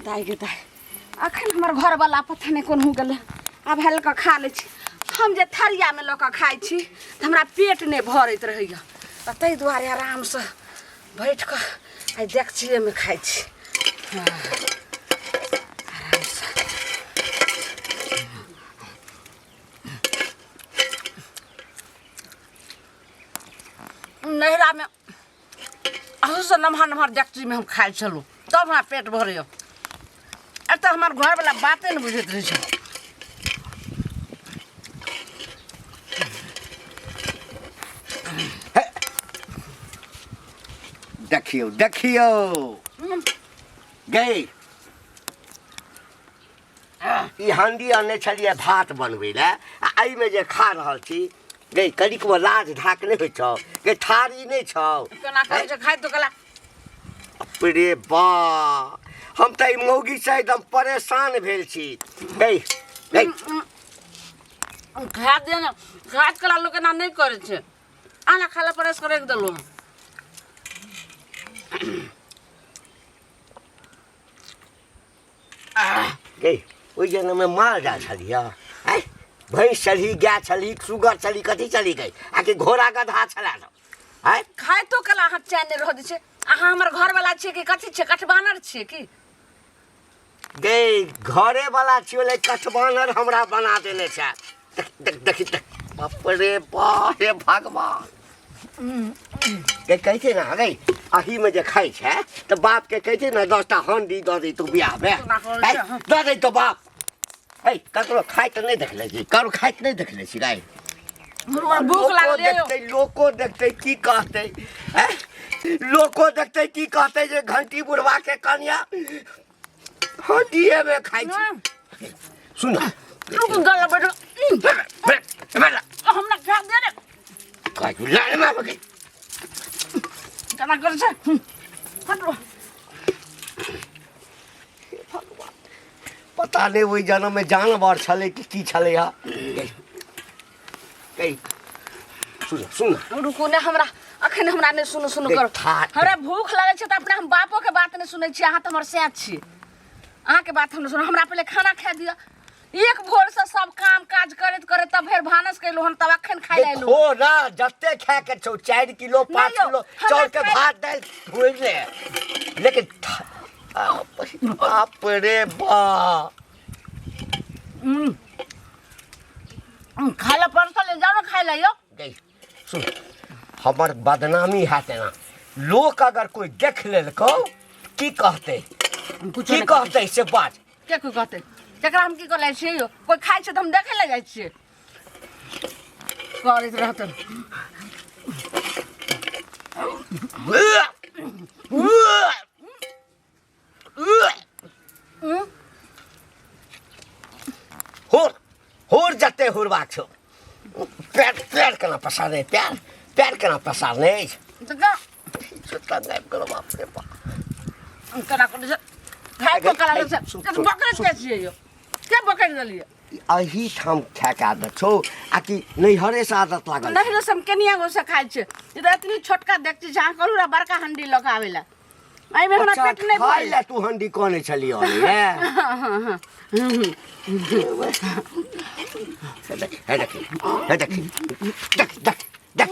दाइ गे दाइ, अखन हमर घरवला पता नहि कोनहु गेलै। आब हेल कऽ खा लै छी। हम जे थरियामे लऽ कऽ खाइ छी तऽ हमरा पेट नहि भरैत रहैए, तऽ ताहि दुआरे आरामसँ बैठ कऽ आइ डेकचिएमे खाइ छी। हँ, आरामसँ। नैहरामे अहूसँ नमहर नमहर डेकचीमे हम खाइ छलहुँ, तब हमरा पेट भरैए। एतऽ हमर घरवला बाते नहि बुझैत रहै छै। देखियौ देखियौ गै, ई हांडी अनने छलियै भात बनबै लए आ एहिमे जे खा रहल छी गै, कनिकबो लाज धाक नहि होइ छौ गै? थारी नहि छौ? केना करै छै खाइ तो कला। रे बा, हम तऽ एहि मौगीसँ एकदम परेशान भेल छी गै। गै खा दे ने, खाइत कला लोक एना नहि करै छै। आना खाला परेश कऽ राखि देलहुँ। गै, ओहि जनममे माल जाल छलियै आँय? भैँस छलही, गाय छलही, सुगर छलही, कथी छलही गै? आ कि घोड़ा गदहा छला सब आँय? खाइतो कला अहाँ चैन नहि रहऽ दै छै। अहाँ हमर घरवला छियै कि कथी छियै? कठबानर छियै की गै? घरे वाला छियो ले कठबानर हमरा बना देने छै। देख देख देखी देख, बाप रे बाप, हे भगवान गै, कहै छै ने गै, अहीमे जे खाइ छै तऽ बापके कहै छै ने 10टा हांडी दऽ दैतौ बियाहमे। केना करै छै? आँय, दऽ दैतौ बाप। है, ककरो खाइत नहि देखले छी, ककरो खाइत नहि देखले छी गै। हमरा भूख लोको लागल यौ। देखतै, लोको देखतै की कहतै? आँय? लोको देखतै की कहतै जे घंटी बुढ़वा के कनिया हड्डिए में खाइ छै। सुन। रुक, गला बैठो। हमरा खा दे रे। काजू लाल मार के। केना करै छै? हटो। पता नहि ओहि जन्म में जानवर छलै कि की छलै। हा सुन सुन। रुकू ने, हमरा अखन हमरा नहि सुनू सुनू करू। हमरा भूख लगै छै तऽ अपना हम बापो के बात नहि सुनै छी। अहाँ तऽ हमर सैह छी, अहाँके बात हम नहि सुनू। हमरा पहिले खाना खाए दिअ। एक भोर से सब काम काज करैत करैत तब फेर भानस केलहुँ हन, तब अखन खाइ लए एलहुँ। खो ना जते खाए के छौ, 4 किलो 5 यौ, किलो हमरा चाउर के खाय- भात दालि धोइ ले, लेकिन बाप रे बाप। खाय लए परसल ले जाउ ने खाय लए यौ। गै सुन, हमर बदनामी हैत एना। लोक अगर कोइ देख लेलकौ की कहतै? कुछो की नहि कहतै। कहतै से बात। के कोइ कहतै? केकरा हम की करै छियै यौ? कोइ खाइ छै तऽ हम देखै लए जाइ छियै? करैत रहतै। हुर हुर, जते हुरबाक छौ। पैर पैर केना पसारने, पैर पैर केना पसारने अछि। तऽ का जुत्ता गायब गेलो, बाप रे बाप। केना करै छै खाइ तो कला छै। सुन, के सुन, बकरैत के छियै यौ? के बकरि देलियै? एही ठाम खायके आदत छौ आ कि नैहरे से आदत लागल छौ? नहिरो से हम केनिया गो से खाइ छियै। ई तऽ एतनी छोटका देखती छै। अहाँ कहलहुँ रऽ बड़का हंडी लऽ कऽ आबै लए, एहिमे हमरा अच्छा, पेट नहि खाय भरल। लए तू हंडी कहने छलियै ने? हे देखी, हे देखी, देख देख देख,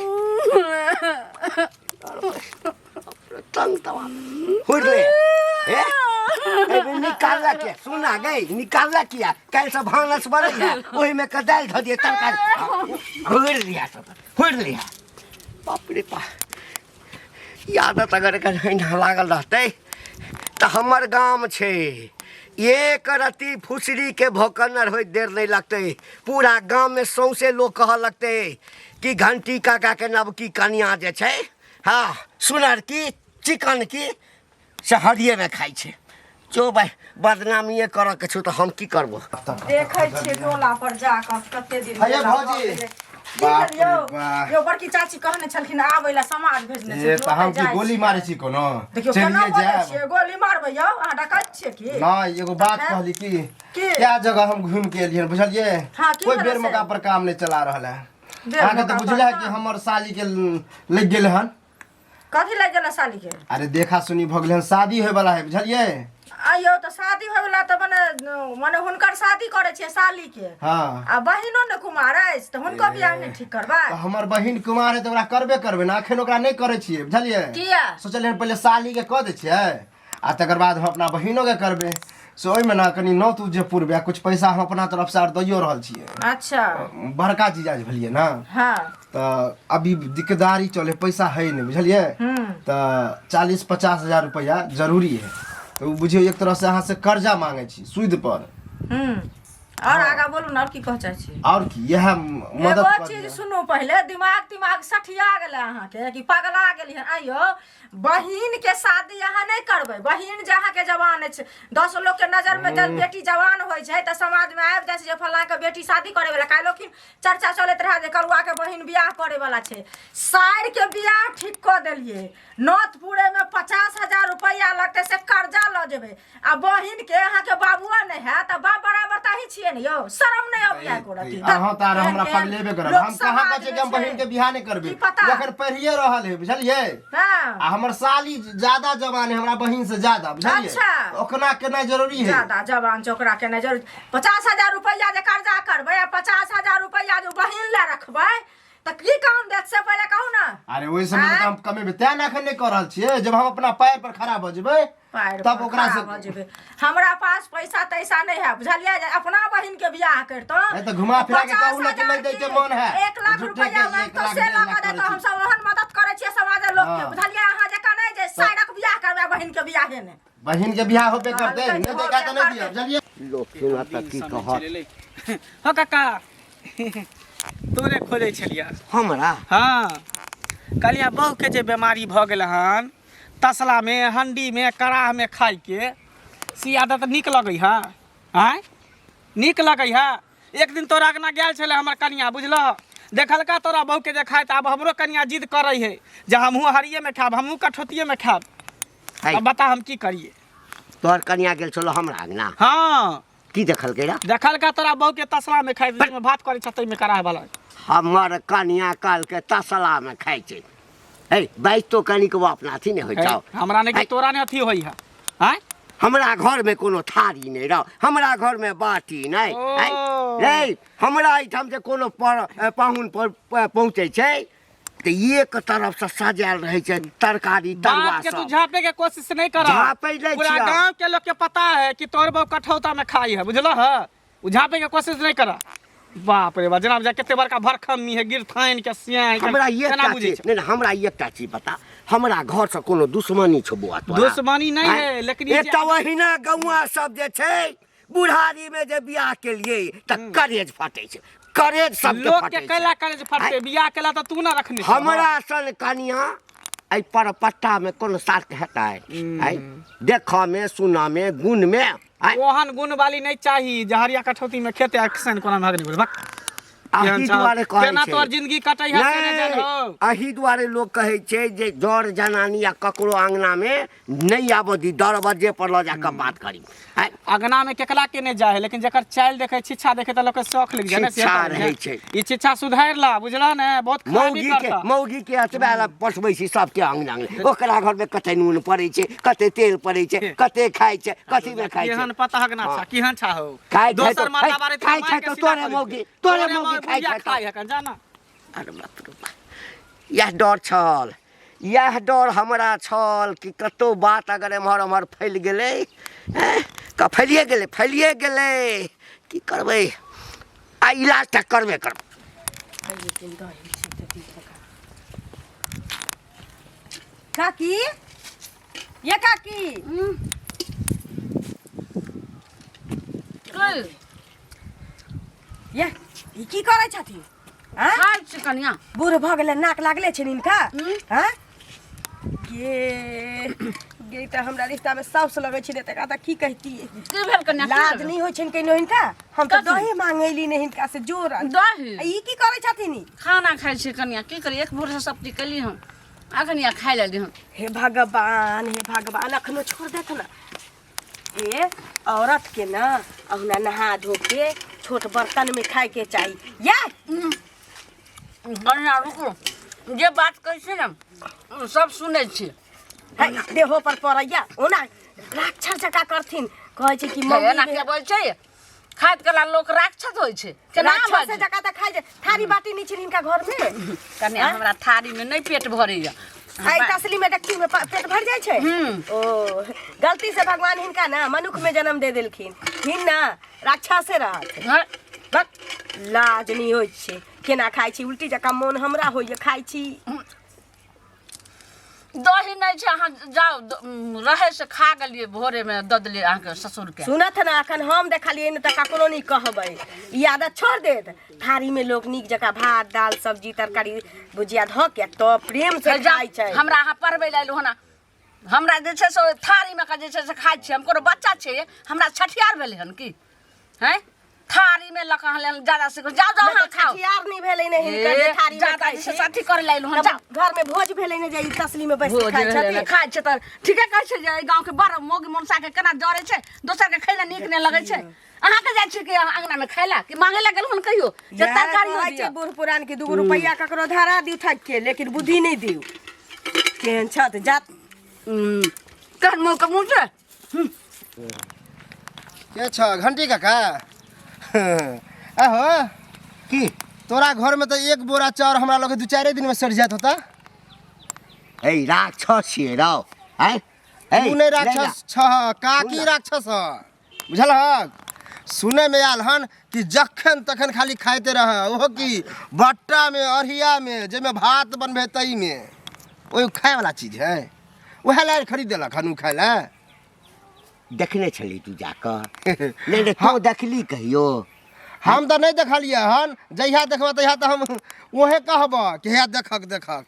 तंग तवा हुड़ ले। हे एहिमे निकालला किया? सुना गई, निकालला किया? काल्हि से भानस बनै है, ओहिमे के दालि धऽ दियै, तरकारी हुड़ लिया, सब हुड़ लिया। बाप रे बा, ई आदत अगर एकर एहिना लागल रहतै तऽ हमर गाम छै, एक रत्ती फुसरीके भोकन्नर होइत देर नहि लगतै। पूरा गाममे सौंसे लोक कहऽ लगतै कि घंटी काकाके नवकी कनियाँ जे छै, हँ, सुनर की चिकन की से हरिएमे खाइ छै। जो भाइ, बदनामिए करऽके छौ तऽ हम की करबो? देखै छियै टोला पर जा कऽ कते दिन हैया भेला भौजी। भऽ गेलै। की बाप भेल यौ? रे बाप। यौ, बड़की चाची कहने छलखिन आबै लए, समाज भेजने ए छलखिन, तऽ हम ओतै की जाइ गोली छियै। मारै छी कोनो? देखियौ केना चलिए बोलै जायब। छियै, गोली मारबै यौ? अहाँ डकैत छियै की? नहि, एगो बात हैं? कहली की की? क्या जगह हम घूम के एलियन, बुझलियै? हाँ, की कोई भेलै बेर से? मौका पर काम नहीं चला रहल है। देब अहाँके तऽ मौका बुझले है पर। कि हमर साली के लग गेल हन। कथी लागि गेल साली के? अरे देखा सुनी भऽ गेल हन, शादी होय वाला है, बुझलियै? आइयो तऽ शादी होय वाला तऽ मने मने हुनकर शादी करै छियै साली के। हाँ। आ बहिनो ने कुमार अछि तऽ हुनको बियाह नहि ठीक करबै? तऽ हमर बहिन कुमार है तऽ ओकरा करबे करबै ने, अखन ओकरा नहि करै छियै, बुझलियै? किया? सोचलियै हन पहिले साली के कऽ दै छियै आ तकर बाद हम अपना बहिनो के करबै। से ओहिमे ने कनि नौत जे पुरबै आ कुछ पैसा हम अपना तरफसँ आर दैयो रहल छियै। अच्छा। बड़का जीजाजी भेलियै ने। हाँ। तऽ अभी दिक्कतदारी चले, पैसा है नहि, बुझलियै? तऽ 40-50 हजार रुपैआ जरूरी है, तऽ ओ बुझियौ एक तरहसँ अहाँसँ कर्जा मांगै छी सूद पर। और आगा बोलू ने, और की कह चाहै छी? आओर की, इएह मदद एगो कऽ चीज दिअ। सुनू पहिले, दिमाग तिमाग सठिया गेलै अहाँके कि पगला गेलियै? आइयो बहिन के शादी अहाँ नहि करबै? बहिन जे अहाँके जवान अछि, 10 लोग के नजर में जब बेटी जवान होइ छै तऽ समाज में आबि जाइ छै जे फलां के बेटी शादी करे वाला। काल्हि चर्चा चलैत रहै जे कलुआ के बहिन बियाह करे वाला छै। साइर के बियाह ठीक कऽ देलियै, नौत पूरे में 50,000 रुपैआ लगतै, से कर्जा लऽ जेबै, आ बहिन के अहाँके बाबुआ नहि हैत? आ बाप बराबर तऽ अहीं छियै ने यौ। शरम नहि अबैया एको रत्ती? अहाँ तऽ आर हमरा केहन केहन पगलेबे करब। लोक हम कहाँ कहै छियै कि हम समाजमे बहिन छै। के बियाह नहि करबै। की पता? ओ अखन पढ़िए रहल है, बुझलियै? हाँ। आ हमर साली ज्यादा जवान है हमरा बहिन से ज्यादा, बुझलियै? अच्छा। तऽ ओकरा केनाइ जरूरी है। ज्यादा जवान छै, ओकरा केनाइ जरूरी। 50,000 रुपैआ जे कर्जा करबै आ 50,000 रुपैआ जे बहिन लए रखबै तऽ की काम देत, से पहिले कहू ने। अरे ओहि समय आँय? तऽ हम कमेबै, तें ने अखन नहि कऽ रहल छियै। जब हम अपना पैर पर खड़ा भऽ जेबै पैर तब पर ओकरा खड़ा से भऽ जेबै। हमरा पास पैसा तैसा नहि है, बुझलियै? जे अपना बहिन के बियाह करितहुँ नहीं तऽ घुमा फिरा के कहू ने कि नहि दै के मन है। 1 लाख झूठे रुपैआ के एक मांगतौ लाख, से 1.5 लऽ लाख कऽ देतौ। करै छी। हमसब ओहन मदद करै छियै समाज लोक के। हाँ। बुझलियै? अहाँ जकाँ नहि जे साइरक बियाह करबै, बहिन के बियाहे नहि। बहिन के बियाह होबे करतै, कहलकै नहि जे देखा तऽ होबे नहि दिअ, करतै। बुझलियै? लोक सुनत तऽ की कहत? हो काका, तोरे खोजै छलियै। हमरा? हाँ, कहलियै बहूके जे बेमारी भऽ गेल हन तसलामे, हण्डीमे, कड़ाहमे खाइके से आदत नीक लगै है? आँय, नीक लगै है? एक दिन तोरा अङ्गना गेल छलै हमर कनिया, बुझलह? देखलका तोरा बहूके जे खाइत। आब हमरो कनिया जिद करै है जे हमहूँ हरिएमे खायब, हमहूँ कठौतिएमे खायब। है। अब बता, हम की करिए? तोहर कनिया गेल छलो हमरा अंगना? हाँ। की देखलकै रे? देखलका तोरा बहूके तसलामे खाइत, जाहिमे भात करै छ ताहिमे कड़ाह वाला। हमर कनिया कहलकै तसलामे खाइ छै। हे, बाजि कनिक अपना अथी नहि होइ छौ। हमरा नहि कि है। तोरा नहि अथी होइ है? आँय? हमरा घरमे कोनो थारी नहि रह, हमरा घरमे बाटी नहि। ओ। है, रे हमरा एहिठाम जे कोनो पर पाहुन पर पहुँचै छै तऽ एक तरफसँ सजायल रहै छै तरकारी, तरुआ। बात के तू सब झापे के कोशिश नहीं कर। झाँपै नहि पूरा छियौ। गांव के लोग के पता है कि तोहर बहू कठौता में खाई है, बुझल है? उ झापे के कोशिश नहीं कर। बाप रे बाप, जनाब जा कते बड़का भरखम्मी है गिरथाइन के सियाई के। हमरा केना एकटा बुझै चीज छै? नहि नहि, हमरा एकटा चीज बता, हमरा घरसँ कोनो दुश्मनी छौ बौआ तोरा? दुश्मनी नहीं है, लेकिन ई जे एकटा ओहिना गौआ सब जे छै बुढ़ारी में जे बियाह केलिए तऽ करेज फटै छै, करेज सबके लोग के फटै छै। कैला करेज फटते? बियाह केला तऽ तू ना रखने छह। हमरा सन कनिया एहि परपट्टा में कोनो साथ हेतै? आँय, देखऽ में, सुनऽ में, गुण में, आँय? ओहन गुण वाली नहीं चाही जहरिया कठौती में खेते एक्शन कोना भाग नहीं बक। अही दुआरे कहै केना छै तोहर जिंदगी कटै है से नहि नहि, जानो। अही दुआरे लोक कहै छै जे जर जनानी या ककरो अंगना में नहि आबऽ दी, दरवाजे पर लऽ जाकऽ बात करी। आँय? अगना में केकरा के नहीं जाए है, लेकिन जकर चाइल देखे, शिक्षा देखे त लोग के शौक लग जाए ने। से शिक्षा बात है। रहै छै। ई शिक्षा सुधार ला, बुझला ने? बहुत खराबी मौगी के करता। मौगी के एतबे लए पठबै छी सबके अंगना अंगना, ओकरा घरमे कते नून पड़ै छै, कते तेल पड़ै छै, कते खाइ छै, कथीमे खाइ छै। केहन पता हगना छा, केहन छा हो? खाइ छै दोसर तो- मरदा है, बारे खाइ छै तो तोरे मौगी, तोरे मौगी खाइ छै तो। खाइ है कन जाना। अरे बाप रे बाप, इएह डर छल, इएह डर हमरा छल कि कतहु बात अगर एम्हर ओम्हर फैल गेलै, एँ, तऽ फैलिए गेलै, फैलिए गेलै, की करबै? आ इलाज तऽ करबे करबै। काकी, ये काकी। की? ये ई की करै छथिन? आँय? खाइ छी कनिया। बूढ़ भऽ गेलै, नाक लागले छै हिनका। हँ गे गे, तऽ हमरा रिश्तामे साउस लगै छै, तकरा तऽ की कहतियै? की भेल कनिया, की लाज भेल? नहि होइ छनि कहिनो हिनका? हम तऽ कथी? दही मांगैली नहि हिनका से जोर। दही? आ ई की करै छथिन ई? खाना खाइ छी कनिया, की करी? एक भोर से सब चीज केली हम, अखन या खाइ लेली हम। हे भगवान, हे भगवान, अखनो छोड़ देत ना। ए औरत के ना अहुना नहा धो के छोट बर्तन में खाए के चाही। या कनिया रुकू जे बात कहै छी ने सब सुनै छी है देहो पर पड़ैया ओना राक्षस जकाँ करथिन कहै छै कि मम्मी एना के बोल छै खाइत कला लोक राक्षस होइ छै केना राक्षस बाजै जकाँ तऽ खाइ छै थारी बाटी नहि छै हिनका घरमे कनिया हमरा थारी में नहीं पेट भरैया आ ई तसली में डेकची में पेट भर जाइ छै ओ गलती से भगवान हिनका ना मनुख में जन्म दे देलखिन हिन ना राक्षसे रहत हँ, बक लाज नहि होइ छै केना खाइ छी उल्टी जकाँ मोन हमरा होइए खाइ छी दही नहि छै अहाँ जाउ रहै से खा गेलियै भोरेमे दऽ देलियै अहाँके ससुरके सुनत ने अखन हम देखलियै ने तऽ ककरो नहि कहबै ई आदत छोड़ देत थारीमे लोक नीक जकाँ भात दालि सब्जी तरकारी भुजिया धऽ के तब प्रेम से खाइ छै हमरा अहाँ पढ़बै लए एलहुँ हन हमरा जे छै से ओहि थारीमे के जे छै से खाइ छियै हम कोनो बच्चा छियै हमरा छठियार भेलै हन की हैं थारीमे लऽ कऽ अहाँ लेल ज्यादा से जाउ जाउ नहि अहाँ तऽ खाउ छठियार नहि भेलै ने हिनकर जे ए, थारीमे ज्यादा खाइ जे छै छी से अथी करै लए एलहुँ हन जाउ घर में भोज भेलै ने जे ई तसली में बैस के भोज खाइ भेलै ने, छथिन खाइ छै तऽ ठीके कहै छै जे एहि गाँवके बड़ मौगी मनसाके केना जरै छै दोसरके खैला नीक नहि लगै छै अहाँके जाइ छी कि अङ्गनामे खाय लए कि मांगे लए गेलहुँ हन कहियो जे इएह तरकारी कहै छै दिअ बूढ़ पुरान के दूगो रुपैआ ककरो धरा दियौ ठकि के लेकिन बुद्धि नहि दियौ केहन छथि जात केहन मुँह के मुँह छै के छ घंटी काका आहो की तोरा घर में तो एक बोरा चाउर हमरा लगे दू चारे दिन में सड़ जात होता ए राक्षस छियै रौ आँय ए तू नहीं राक्षस छ काकी राक्षस ह बुझल हक सुने में आयल हन कि जखन तखन खाली खाइते रह ओहो की बट्टा में अरिया में जाहिमे भात बनबे तई में ओहि खाए वाला चीज है वएह ला खरीद देलक हन उ खाए ला देखने छली तू जाकऽ नहि नहि तू देखली कहियो हम तऽ नहि देखलियै हन जहिया देखबह तहिया तऽ हम उहे कहबह कि हे देखक देखक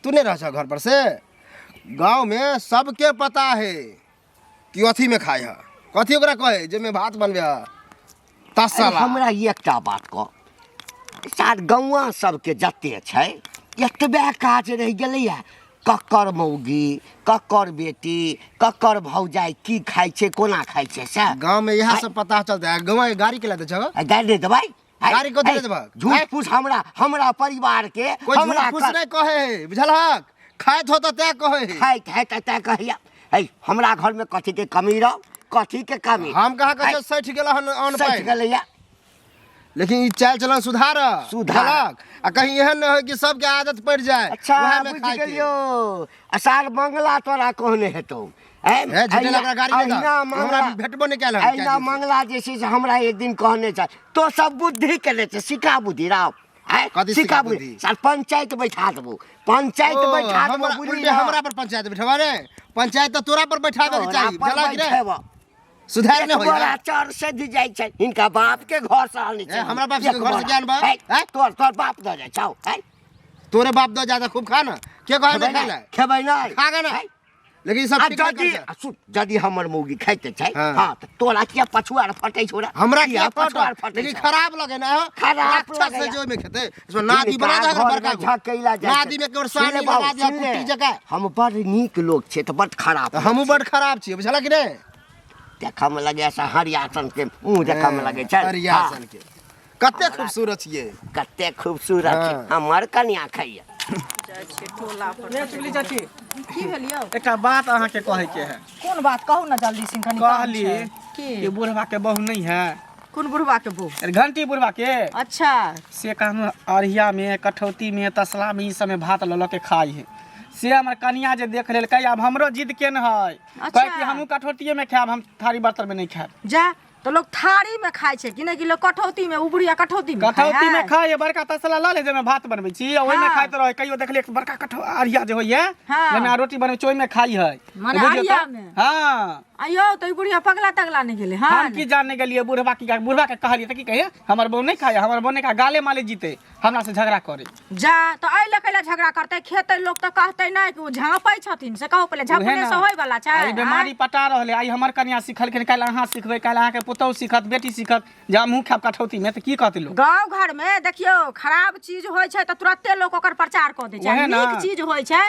तू नहि रह छह घर पर से गाँवमे सबके पता है कि अथीमे खाइ है कथी ओकरा कहै जाहिमे भात बनबै है अरे तसला हमरा एकटा बात कह सार गौआँ सबके जते छै एतबे काज रहि गेलैए ककर मौगी ककर बेटी ककर भौजाइ की खाइ छै कोना खाइ छै से गाँव में इएह सब पता चलता है गाँव में गाड़ी के ला दै छह आ गारि नहि देबै आइ- गारि कथी आइ, लए देबहक? झूठ आइ? फूस हमरा हमरा परिवार के कोई हमरा झूठ फूस नहि कहै है बुझलहक खाइत हो तऽ तैं कहै है खाइत है तऽ तैं कहैया है हमरा घर में कथी के कमी रह कथी के कमी हम कहाँ कहै छियै, सठि गेल हन अन्न सठि पानि गेलैया लेकिन ई चालि चलन सुधार सुधार। बुझलक आ कहीं एहन नहि होय कि सबके आदत पड़ि जाए अच्छा उएह में बुझि खाय के। गेलियो आ सार मंगला तोरा कहने हेतौ ऐ, हे, झूठे अहिना- लग गाड़ी नहि दह। अहिना हमरा मंगला भेटबो नहि कयल हन, अहिना कए दिन से। मंगला जे छै से हमरा एक दिन कहने छल तो सब बुद्धि केने छै सिका बुद्धि राव आँय, कथी सिका सिका बुद्धि बुद्धि? सार पंचायत बैठा देबो पंचायत ओ, बैठा देबो हमरा बुझली उल्टे ना? हमरा पर पंचायत बैठबा रे पंचायत तऽ तोरा पर बैठाबे के तोरा चाही पर बुझलक कि नहि बैठेबो। सुधार एक नहि बोरा होइए चाउर सधि जाइ छै हिनका बाप के घर से आनै छै ए, हमरा बाप के एक घर से बोरा। ज्ञान बा? ए, हैं? तोर तोर बाप दऽ जाइ छौ हैं? तोरे बाप दऽ जादा खूब खा ना के कहै खेबै नहि खाय नहि लए खेबै नहि खा गे ना हैं? लेकिन ई सब आ ठीक नहि यदि करै छै। आ सुन यदि हमर मौगी खाइते छै हाँ। हाँ तऽ तोरा किया पछुआर फटै छौ रे हमरा किया पछुआर पटत फटै लेकिन छौ? खराब लगे ना हो खराब राक्षस लगैया। से जो में खेते इसमें नादी बना हिनका दे घरमे बड़का गो। झकेला जाइ छै। नादी में केवल सुन ले सानी बाबू, लगा दिया सुन ले। कुट्टी जकाँ हम बड़ नीक लोक छियै तऽ बड खराब तऽ हमहूँ बड खराब छियै बुझलक कि नहि देखऽ मे लगैया से हरियासन के मुँह देखऽ मे लगै छै हरिया हाँ, सन के कते खूबसूरत छियै कते खूबसूरत छै हाँ। हमर कनिया खाइया रे चुगली चाची की भेल यौ एकटा बात अहाँके कहैके है कोन बात कहू ने जल्दी सिंह कनी काम कहली छै। की कि बुढ़वा के बहू नहीं है कोन बुढ़वा के बहू अरे घंटी बुढ़वा के अच्छा से कहनु अरिया में कठौती में तसला में ई सब में भात लऽ लऽ के खाइ है से हमर कनिया जे देख लेलकै आब हमरो जिद केन है अच्छा। कहै कि हमहूँ कठौतिये में खायब हम थारी बर्तन में नहीं खायब जा तऽ लोग थारी में खाइ छै कि नहि कि लोग कठौती में उबड़िया कठौती में खाइ कठौती में है? खाइ है बड़का तसला लऽ ले जाहिमे भात बनबै छी आ ओहिमे हाँ। खाइत रहै कहियो देखलियै बड़का कठौ अरिया जे होइया हाँ। जाहिमे रोटी बनबै छी ओहिमे खाइ है मने बुझियौ तऽ- अरिया में? हाँ अयो तऽ ई बुढ़िया पगला तगला नहि गेलै हम हन की जाने गेलियै बुढ़वा की बुढ़वा के कहलियै तऽ की कहिए हमर बहू नहि खाइ हमर बहू नहि खाय गाले माले जीते हमरा से झगड़ा करे जा तऽ एहि लए कैला झगड़ा करतै खेतै लोक तऽ कहतै नहि कि ओ झाँपै छथिन से कहू पहिले उहे झाँपने ना। से होय वाला छै आइ बीमारी पटा रहलै आइ हमर कनिया सिखलखिन काल्हि अहाँ सिखबै काल्हि अहाँके पुतहु सिखत बेटी सिखत जे हमहूँ खायब कठौती में तऽ की कहतै लोक गाँव घर में देखियौ खराब चीज होइ छै तऽ तुरते लोक ओकर प्रचार कऽ दै छै आ उहे ना। नीक चीज होइ छै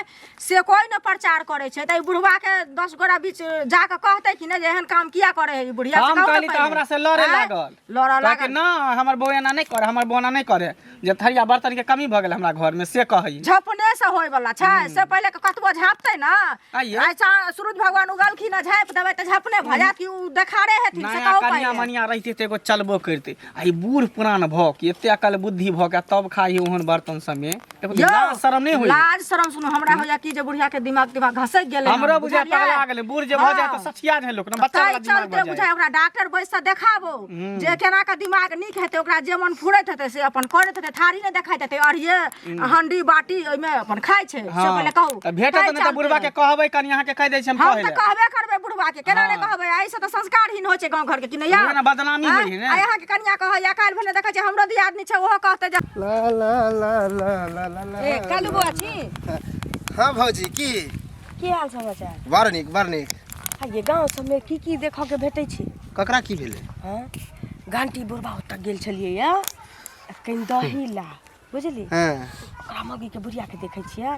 से कोइ नहि प्रचार करै छै तऽ ई बुढ़वा के 10 गोरा बीच जा कऽ कह कहतै कि ने जे एहन काम किया करे है ई बुढ़िया से हम कहू ने कहली तऽ पहिले। हमरा से लड़े आँय? लागल। लड़ऽ कहलकै लागल ना हमर बौआ एना नहि करे, हमर बौआ एना नहि करे, जे थरिया बर्तन के कमी भऽ गेल हमरा घर में से कहै। झपने से होय वाला छै, से पहिले के कतबो झापतै ना, आइये। आइ सूरज भगवान उगलखिन आ झापि देबै तऽ झपने भऽ जायत कि उ देखारे हेथिन से नया कहू कनिया पहिले। मनिया रहितै तऽ एगो चलबो करितै, आ ई बूढ़ पुरान भऽ के एते अकल बुद्धि भऽ के तब खाइ ओहन बर्तन सबमे, एगो यौ, लाज शरम नहि होइ। लाज शरम सुनू, हमरा होइया कि जे बुढ़िया के दिमाग दिमाग घसकि गेलै हन, हमरो बुझाय बुझलियै? पगला गेलै, बूढ़ जे भऽ जाय तऽ हँ। सठिया जाइ लोक ने, बच्चा ताहि वाला दिमाग चलते भऽ जाय। बुझाय ओकरा डॉक्टर बैस से देखाबो जे केना के दिमाग नीक हेतै, ओकरा जे मन फुरैत हेतै से अपन करैत हेतै, थारी नहि देखाइत हेतै, अरिये हंडी बाटी ओहिमे अपन खाइ छै, से पहिले कहू। तऽ भेटत ताहि नहि तऽ चलते। बुढ़बा के कहबै कनि, अहाँके कहि दै छी हम हम कहै तऽ लए। कहबे करबै बुढ़बा के, केना नहि हँ। कहबै? एहिसँ तऽ संस्कारहीन होइ छै गाँव घर के कि नहि यौ? बुढ़बा ने बदनामी आँय? होइ है ने। आ अहाँके कनिया कहैया, काल्हि भने देखै छियै हमरो दियादनी छै, ओहो कहतै जे ला ला ला ला ला ला ला। ए कालू बौआ छी? हाँ भौजी, की की हाल समाचार? बड़ नीक, बड़ नीक। आ ये गाँव सबमे की की देखऽ के भेटै छै? ककरा की भेलै? हँ, घंटी बुढ़बा ओतऽ गेल छलियै या कनि दही ला, बुझली? हाँ। ओकरा मौगीके बुढ़ियाके देखै छियै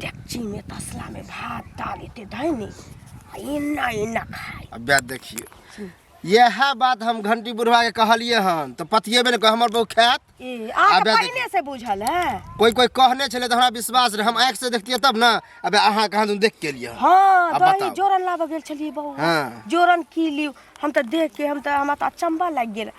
डेकचीमे तसलामे भात दाल एते धैने आ एना एना खाइ। अब बात देखियौ, इएह बात हम घंटी बुढ़वा के कहलियै हन तऽ पतियेबे ने, हमर बहू खायत। ए अहाँके आबे पहिने से बुझल है? कोई कोई कहने छलै तऽ हमरा विश्वास रहै, हम आँखि से देखतियै तब ने। अबे अहाँ कहाँ दून देख के एलियै? हँ। आब दही बताउ। जोरन लाबऽ गेल छलियै बौआ। हाँ। जोरन की लिउ, हम तऽ देख के हम तऽ हमरा तऽ अचम्भा लागि गेल,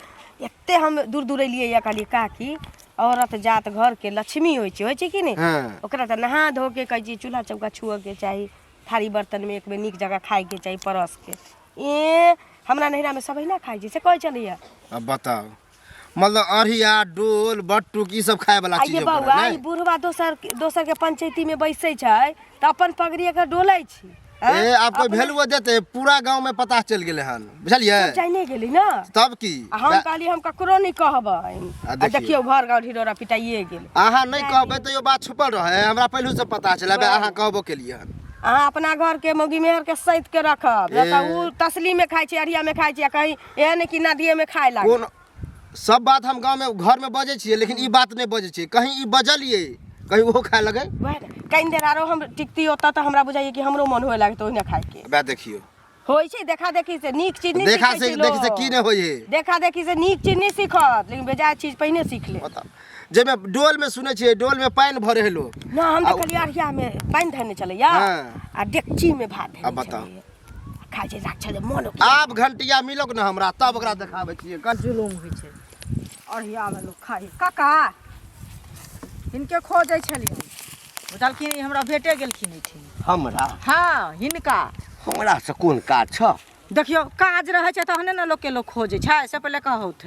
एते हम दूर दूर एलियै या कहलियै काकी औरत जात घर के लक्ष्मी होइ छै, होइ छै कि नहि? हाँ। ओकरा तऽ नहा धो के कहै छियै चूल्हा चौका छुअ के चाही, थारी बर्तन में एक बेर नीक जगह खाय के चाही परस के। ए हमरा नैहरा में सब अहिना खाइ छै से कहै छलैया। अब बताउ, मतलब अरिया डोल बट्टुक ई सब खाय वाला आ चीज ये ओकर बौआ, नहि? ई बुढ़वा दोसर दोसर के पंचायती में बैसै छै तऽ अपन पगड़ी एकर डोलै छै। आँय? ए आब कोई भेलुओ देते, पूरा गांव में पता चल गेलै हन, बुझलियै? सब जाइने गेलै ने। तब की? आ हम कहलियै हम ककरो नहि कहबै। आ आ देखियौ। देखियौ भर गाँव ढिढोरा पिटाइए गेल। अहाँ नहि कहबै तैयो बात छुपल रहै, हमरा पहिलू से पता चल, अबे अहाँ कहबो केलियै हन। अहाँ अपना घर के मौगी मेहर के सैत के रखब, नहि तऽ ए। उ तसली में खाइ छै, अरिया में खाइ छै, आ कहीं एहन नहि कि नदिये में खाय लागल। कोन सब बात हम गाँव में घर में बजै छियै, लेकिन ई बात नहि बजै छियै, कहीं ई बजलियै कहीं ओहो खाय लगै। वएह ने, कनि देर आरो हम टिकती ओतऽ तऽ हमरा बुझाइए कि हमरो मन हुए लागत ओहिना खायके। वएह देखियौ, होइ छै देखा देखी से नीक चीज नहि देखा सीखै से छै देखी से लोक। की नहि होइ है। देखा देखी से नीक चीज नहि सीखत, लेकिन बेजाय चीज पहिने सीख लेत। बताउ, जाहिमे डोल में सुनै छियै डोल में पानि भरे है लोक। ना हम आ देखलियै अरिया में पानि धरने छलैया हाँ। आ डेकची में भात धरने आ बताउ। छलैया, खाइ छै राक्षस जे मोन आब घंटिया मिलक ने हमरा तब ओकरा देखाबै छियै। जुलुम होइ छै अरियामे लोक खाइ। काका हिनके खोजै छलियै, बुझलखिन ई हमरा भेटे गेलखिन एहिठिन। हमरा? हँ हिनका। हमरा से कोन काज छ? देखियौ काज रहै छै तहने ने लोकके लोक खोजै छै, से पहिले कहौथ।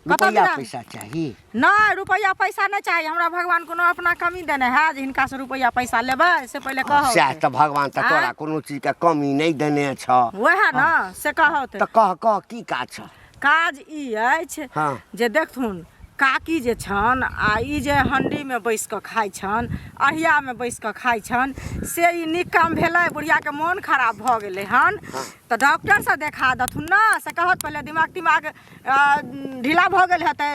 कतऽ रुपैआ बिना- पैसा चाही? नहि रुपैआ पैसा नहि चाही हमरा, भगवान कोनो अपना कमी देने है जे हिनकासँ रुपैआ पैसा लेबै? से पहिले कहौथ। सएह तऽ, भगवान तऽ तोरा आँय? कोनो चीज के कमी नहि देने छ। वएह ने, से कहौथ। तऽ कह कह की काज छ? काज ई अछि हाँ। जे देखथुन काकी जे छनि आ ई जे हण्डीमे बैस कऽ खाइ छनि, अहियामे बैस कऽ खाइ छनि, से ई नीक काम भेलै? बुढ़ियाके मोन खराब भऽ गेलै हन तऽ डॉक्टरसँ देखा देथुन ने, से कहत पहिले। दिमाग तिमाग ढीला भऽ गेल हेतै,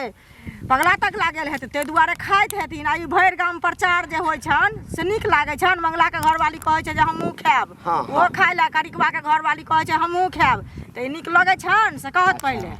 पगला तगला गेल हेतै, ताहि दुआरे खाइत हेथिन। आ ई भरि गाम प्रचार जे होइ छनि से नीक लागै छनि? मंगलाके घरवाली कहै छै जे हमहूँ खायब, हाँ, ओहो हाँ। खाय लए, करिकबाके घरवाली कहै छै हमहूँ खायब, तऽ ई नीक लगै छनि से कहत पहिले।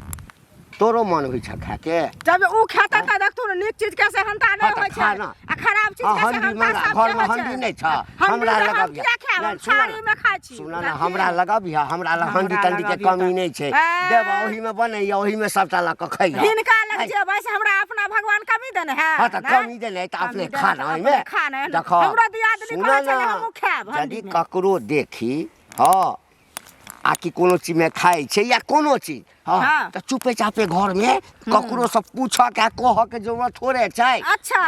तोरो मन होइ छ खाके? जब उ खेतै तऽ देखथुन नीक चीज के सेहनता नहि हाँ, तऽ होइ छै खा ना। आ खराब चीज हाँ, के हंडी सेहनता मंगा, सबके घरमे होइ छै। हंडी नहि छ? हंडी हमरा मे हम लगबिह। किया खायब, हम नहि, सुनऽ थारी ने। मे खाइ छी। सुनऽ ने, बुझलखिन? हमरा लगबिह, हमरा लग हंडी हमरा तंडी के लगबिह कमी तऽ- नहि छै। ए। देबऽ ओहिमे बनैया, ओहिमे सबटा लऽ कऽ खैहऽ। हिनका लग है। जेबै से हमरा अपना भगवान कमी देने है? हाँ तऽ नहि? कमी देने तऽ अपने कमी देने खा तऽ ना अपने ओहिमे। खा ने। देखऽ, हमरो दियादनी सुनऽ कहै छलै ने, हमहूँ खायब यदि हंडी मे। ककरो देखी हँ आ कि कोनो चीजमे खाइ छै या कोनो चीज हँ हाँ। तऽ चुपे चापे घरमे ककरो से पूछऽ के आ कहऽ के जरूरत थोड़े छै। अच्छा।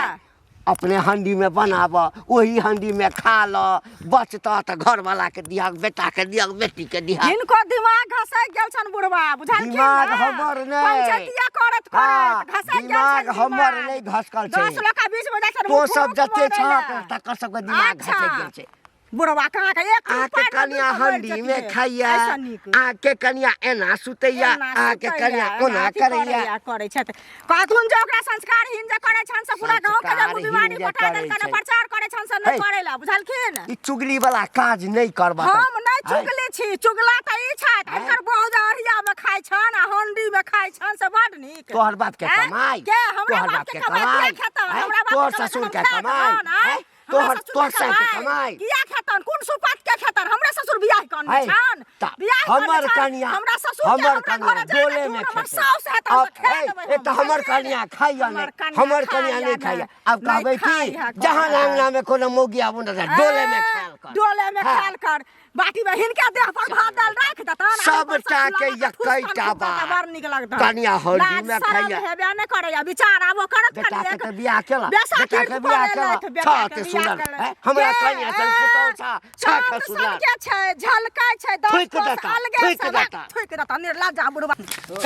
अपने हंडीमे बनाबऽ, ओही हंडीमे खा लऽ, बचतऽ तऽ घरवला के दिहक, बेटाके दिहक, बेटीके दिहक। हिनको दिमाग घसकि गेल छनि बुढ़वा, बुझलखिन दिमाग ने? हमर नहि। पंचैतिया करत हाँ, करत घसकि गेल दिमाग छनि हमर दिमाग। नहि घसकल छै। 10 लोक के बीच में जाइ छनि तो मुँह सब फुरुक जते मरै छहक लए। तकर सबके दिमाग अच्छा। घसकि गेल छै। बुढ़वा कहाँ के एक अहाँके रुपया नहि कनिया दूध मरि हंडी में जतियै। खाइया, ऐसा नीक। अहाँके कनिया एना सुतैया, एना अहाँके सुतैया, कनिया एना ओना अथी करैया। करैया, करै छथि। कहथुन जे ओकरा संस्कारहीन जे करै छनि से पूरा गाँव के जे संस्कारहीन बीमारी जे पठा करै देलकनि छै। प्रचार करै छनि से नहि हे। करै लए, बुझलखिन? ई चुगली वाला काज नहि करबऽ। हम नहि चुगली छी चुगला तऽ ई छथि हिनकर बहू जे अरिया में खाइ छन आ हंडी में खाइ छन से बड नीक तोहर बाप के आँय? कमाई के हमरा तोहर बाप के कमाई किया खेतन आँय? हमरा बाप तोहर के कमाई ससुर हम के खेतन, कमाई आँय? आँय? हमरा तोहर ससुर तोहर के सास के कमाई किया खेतन कोन सुपात के खेतन हमरा ससुर बियाह कन है, छन त बियाह कन हमर छन। कनिया हमरा ससुर के हमर हमरा कनिया घर डोले में हमर खेतै। साउस हेतन अब तऽ खा है, देबै ए तऽ हम। हमर कनिया खाइया हमर नहि कनिया हमर कनिया खाइया नहि खाइया नहि। आब नहि कहबै की खाइया, जहाँ कहबै। अंगना में कोनो मौगी आबू ने तऽ डोले में खायल कर डोले में हाँ। खायल कर बाटी में हिनका देह पर भात दाल राख देतन सबटा के एकैटा बात। बड़ नीक लगतन कनिया हल्दी लाज में शरम खाइया। हेबे नहि करैया विचार आबो करत बेटा के कनिएक। तऽ बियाह केला बेसा बेटा तीर्थ के बियाह पर केला एलथि, बेटा छह के ते बियाह सुनर केलथि। हैं? हमरा के? कनिया सन पुतहु छा छह चाँद के सुनर सन के छै झलकै छै दस थुकि कोस देता, अलगे थुकि से देता। थुकि देता निर्लज्जा बुढ़बा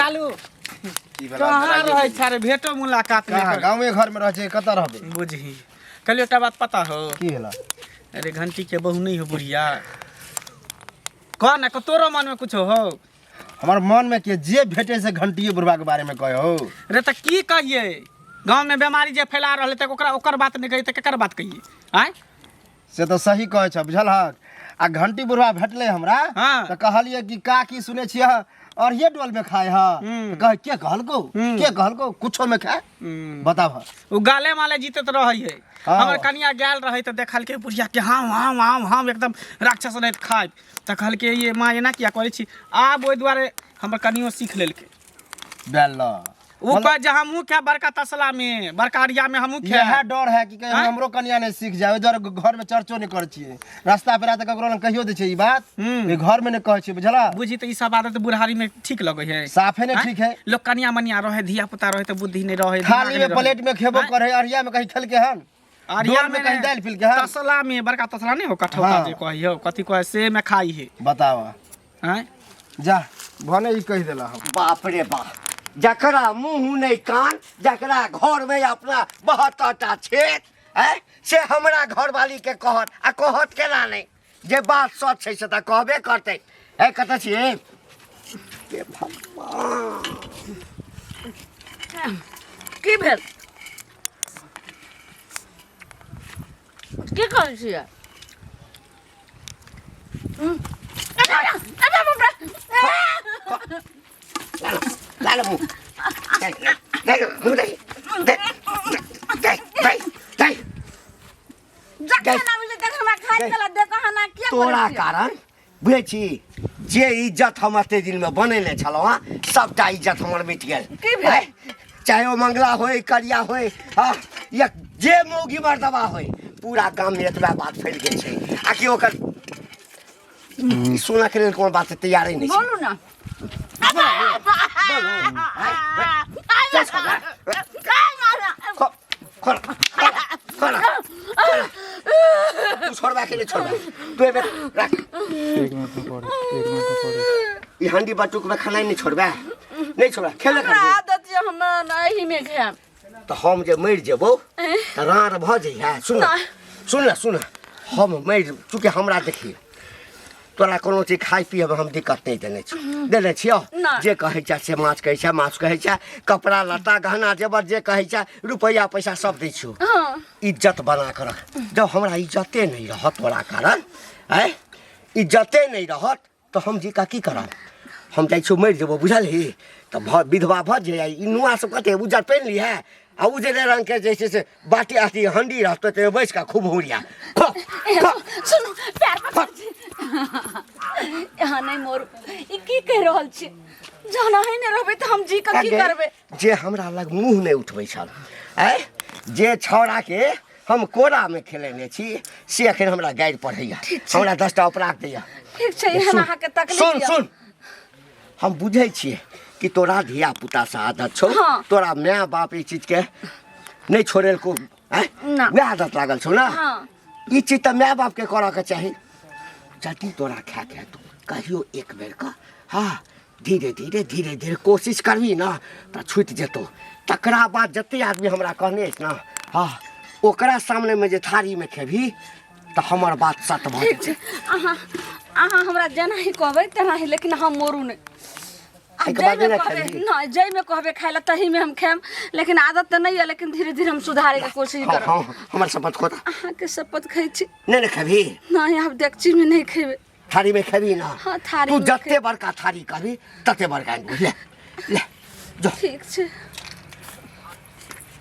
कालू की भेला? कहाँ रहै छै रे भेटो मुलाकात नहि कहाँ कर गाँवे घर में रह छै कतऽ रहबै बुझही कहलियौ एकटा बात पता हो की भेला अरे घंटी के बहू नहीं हो बुढ़िया कह ना तोरो मन में कुछ हो हमर मन में के जे भेटे से घंटिए बुढ़बा के बारे में कहे हो रे तऽ की कहिए गाँव में बीमारी जे फैला रहल तऽ ओकरा ओकर बात नहीं कहिए तऽ केकर बात कहिए आँय से तऽ सही कहै छ बुझल हक आ घंटी बुढ़बा भेटलै हमरा हाँ। तऽ कहलियै कि का की सुनै छियै अरहे डोल में खाए ह हम्म। तऽ कहे के कहलको हम्म। के कहलको कुछो में खाए हम्म। बताब ओ गाले माले जीतत रहै है हाँ। हमर कनिया गेल रहै तऽ देखलकै बुढ़िया के हाँ हाँ हाँ हाँ एकदम राक्षस रहैत खाइत तऽ कहलकै ये माँ एना किया करै छी आब ओहि दुआरे हमर कनियो सीख लेलकै बेल ल ओ कह जे हमहूँ खायब बड़का तसला में बड़का अरिया में हमहूँ इएह खायब डर है कि कहीं आँय? हमरो कनिया नहीं सीख जाए ओहि दुआरे घर में चर्चो नहीं करै छियै रास्ता पेरा तऽ ककरो लग कहियो दै छै ई बात हम्म। ई घर में नहीं कहै छियै बुझला बुझी तऽ ई सब आदत बुढ़ारी में ठीक लगै है साफे नहीं आँय? ठीक है लोग कनिया मनिया रहे धिया पुता रहे तऽ बुद्धि नहीं रहे दिमाग थाली नहीं में रहे। प्लेट में खेबो आँय? करे अरिया में कहीं खेलके हन अरिया डोल में में कहीं दालि पीलके हन तसला में बड़का तसला नहीं हो कठौता हाँ। जे कही हो कथी कहे से में खाई है बतावा आँय जा भने ई कहि देला हम बाप रे बाप जकरा मुंह नहीं कान जकरा घर में अपना 72टा छेद है से हमरा घरवाली के कहत आ कहत केना नहीं जे बात सच छै से तऽ कहबे करतै है कतऽ छियै हे भगवान की भेल की करै छियै लाल मुँह दे मुँह दे दे दे दे दे जखन आबै छै तखन हमरा खाइ गै। कला दे कहाँ ना किया तोरा करै छियै? कारण बुझै छी जे इज्जत हम एते दिनमे बनेने छलहुँ हँ सभटा इज्जत हमर मिट गेल की भेल? आँय? चाहे ओ मंगला होय करिया होय हँ या जे मौगी मर्दबा होय पूरा गाममे एतबा बात फैल गेल छै आ कि ओकर ई सुनऽके लेल कोनो बात तैयारे नहि छै बोलू ना बोलू आँय? चल छोड़ा। खो- खोल खोल खोल तू छोड़बा के नहीं छोड़बा तू एबे राख एक मिनट में पढ़े एक मिनट में पढ़े ई हंडी बटुक में खाना नहीं छोड़बा नहीं छोड़बा खेले हमरा कर आदत ये हम एही में खायब तो हम जे मरि जेबो तऽ राँड़ भऽ जइहे सुन सुन न सुन हम मरि चूँकि हमरा देखी तोरा कोनो चीज खाय पियमे हम दिक्कत नहि देने छी देने छियौ नहि। जे कहै छै से माछ कहै छै माछ कहै छै कपड़ा लत्ता गहना जेवर जे कहै छै रुपैआ पैसा सब दै छियौ हँ इज्जत बना कऽ रख जब हमरा इज्जते नहि रहत तोरा कारण आँय इज्जते नहि रहत तऽ हम जीका की करब हम जाइ छियौ मरि जेबौ बुझलही तऽ भऽ विधवा भऽ जे ई नुआ सब कते उज्जर पहिन लिहे आ उजरे रंगके जे छै से बाटी अथी हंडी रहतौ ताहिमे बैस कऽ खूब हुरिया खो खो सुनू पैर पकड़ छी यहाँ नहि मोर ई की कहि रहल छी जहन अहीं नहि रहबै तऽ हम जी कऽ की करबै जे हमरा लग मुँह नहि उठबै छल आँय जे छौड़ाके हम कोरामे खेलेने छी से एखन हमरा गारि पढ़ैया हमरा 10टा अपराध दैया ठीक छै एहन अहाँके तकलीफ सुन यऽ। सुन हम बुझै छियै कि तोरा धिया पुतासँ आदत छौ हाँ। तोरा माय बाप ई चीजके नहि छोड़ेलको आँय ना। वएह आदत लागल छौ ने हाँ। ई चीज तऽ माय बापके करऽके चाही जदि तोरा खायके हेतौ कहियो एक बेर कऽ हाँ धीरे धीरे धीरे धीरे कोशिश करबी ने तऽ छुटि जेतौ तकरा बाद जते आदमी हमरा कहने अछि ने हाँ ओकरा सामनेमे जे थारीमे खेबही तऽ हमर बात सत भऽ ठीक जेतै छै अहाँ अहाँ हमरा जेना ही कहबै तेना ही लेकिन हम मोरू नहि आ एहिके बाद जाहिमे नहि कहबै खेबही? नहि जाहिमे कहबै खाय लए तहीमे हम खायब लेकिन आदत तऽ नहि यऽ लेकिन धीरे धीरे हम सुधारैके कोशिश हाँ करब हाँ हमर शपथ खोता अहाँके शपथ खाइ छी नहि ने खेबही नहि आब डेकचीमे नहि खेबै थारी में खेबी ना? हाँ, थारी तू में जते बड़का थारी कहबी तते बड़का आनि ले ले जो। ठीक छै।